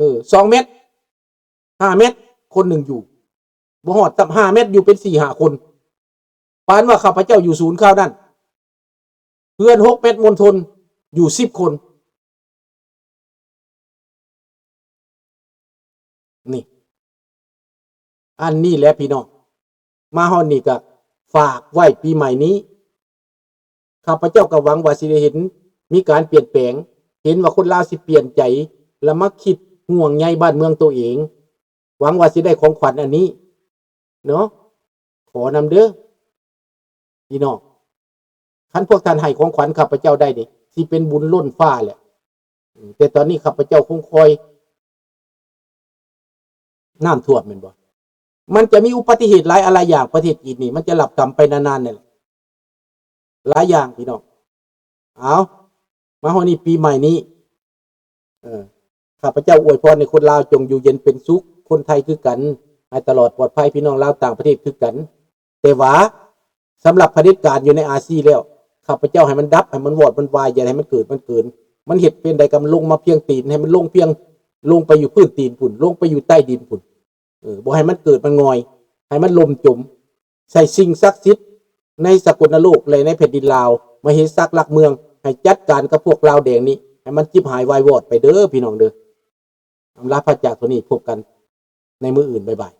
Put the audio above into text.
ເອີ ສອງແມັດ ຫ້າແມັດ ຄົນໜຶ່ງຢູ່ ບໍ່ຮອດຊ້ຳ ຫ້າແມັດ ຢູ່ເປັນສີ່ຫ້າຄົນ. ປານວ່າຂ້າພະເຈົ້າຢູ່ສູນຄາວນັ້ນ ເຮືອນຫົກແມັດ ມວນຊົນຢູ່ສິບຄົນ. ນີ້ ອັນນີ້ແຫຼະພີ່ນ້ອງ ມາຮອດນີ້ກະຝາກໄວ້ປີໃໝ່ນີ້ ຂ້າພະເຈົ້າກໍຫວັງວ່າຊິໄດ້ເຫັນມີການປ່ຽນແປງ ເຫັນວ່າຄົນລາວຊິປ່ຽນໃຈ ແລະ ມາຄິດຫ່ວງໃຍບ້ານເມືອງໂຕເອງ. ຫວັງວ່າຊິໄດ້ຂອງຂວັນອັນນີ້ເນາະ ຂໍນຳເດີພີ່ນ້ອງ. ຄັນພວກທ່ານໃຫ້ຂອງຂວັນຂ້າພະເຈົ້າໄດ້ນີ້ ຊິເປັນບຸນລົ້ນຟ້າແຫຼະ. ແຕ່ຕອນນີ້ຂ້າພະເຈົ້າຄົງຄອຍ ນ້ຳຖ້ວມແມ່ນບໍ່? ມັນຈະມີອຸບັດຕິເຫດຫຼາຍອາຫຼາຍຢ່າງ ປະເທດຈີນນີ້ ມັນຈະຮັບກຳໄປນານໆ ນັ້ນແຫຼະ ຫຼາຍຢ່າງພີ່ນ້ອງ. ເອົາ ມາຮອດນີ້ປີໃໝ່ນີ້ ເອີ ຂ້າພະເຈົ້າອວຍພອນໃຫ້ຄົນລາວຈົ່ງຢູ່ເຢັນເປັນສຸກ, ຄົນໄທຄືກັນ ໃຫ້ຕະຫຼອດປອດໄພ, ພີ່ນ້ອງລາວຕ່າງປະເທດຄືກັນ. ແຕ່ວ່າສຳລັບຜະເດັດການຢູ່ໃນອາຊີແລ້ວ ຂ້າພະເຈົ້າໃຫ້ມັນດັບ, ໃຫ້ມັນວອດ, ມັນວາຍ, ຢ່າໃຫ້ມັນເກີດ, ມັນເກີດ. ມັນເຮັດເປັນໃດກໍມັນລົງມາພຽງຕີນ, ໃຫ້ມັນລົງພຽງ, ລົງໄປຢູ່ພື້ນຕີນພຸ້ນ, ລົງໄປຢູ່ໃຕ້ດິນພຸ້ນ. ເອີ ບໍ່ໃຫ້ມັນເກີດມັນງອຍ, ໃຫ້ມັນລົ້ມຈົມ. ໃຫ້ສິ່ງສັກສິດໃນສາກົນນະໂລກ ແລະ ໃນແຜ່ນດິນລາວ, ມະເຫສັກຫຼັກເມືອງ, ໃຫ້ຈັດການກັບພວກລາວແດງນີ້ ໃຫ້ມັນຈິບຫາຍວາຍວອດໄປເດີ ພີ່ນ້ອງເດີ. ອຳລາພາຈາກໂຕນີ້, ພົບກັນໃນມື້ອື່ນ. ບາຍບາຍ.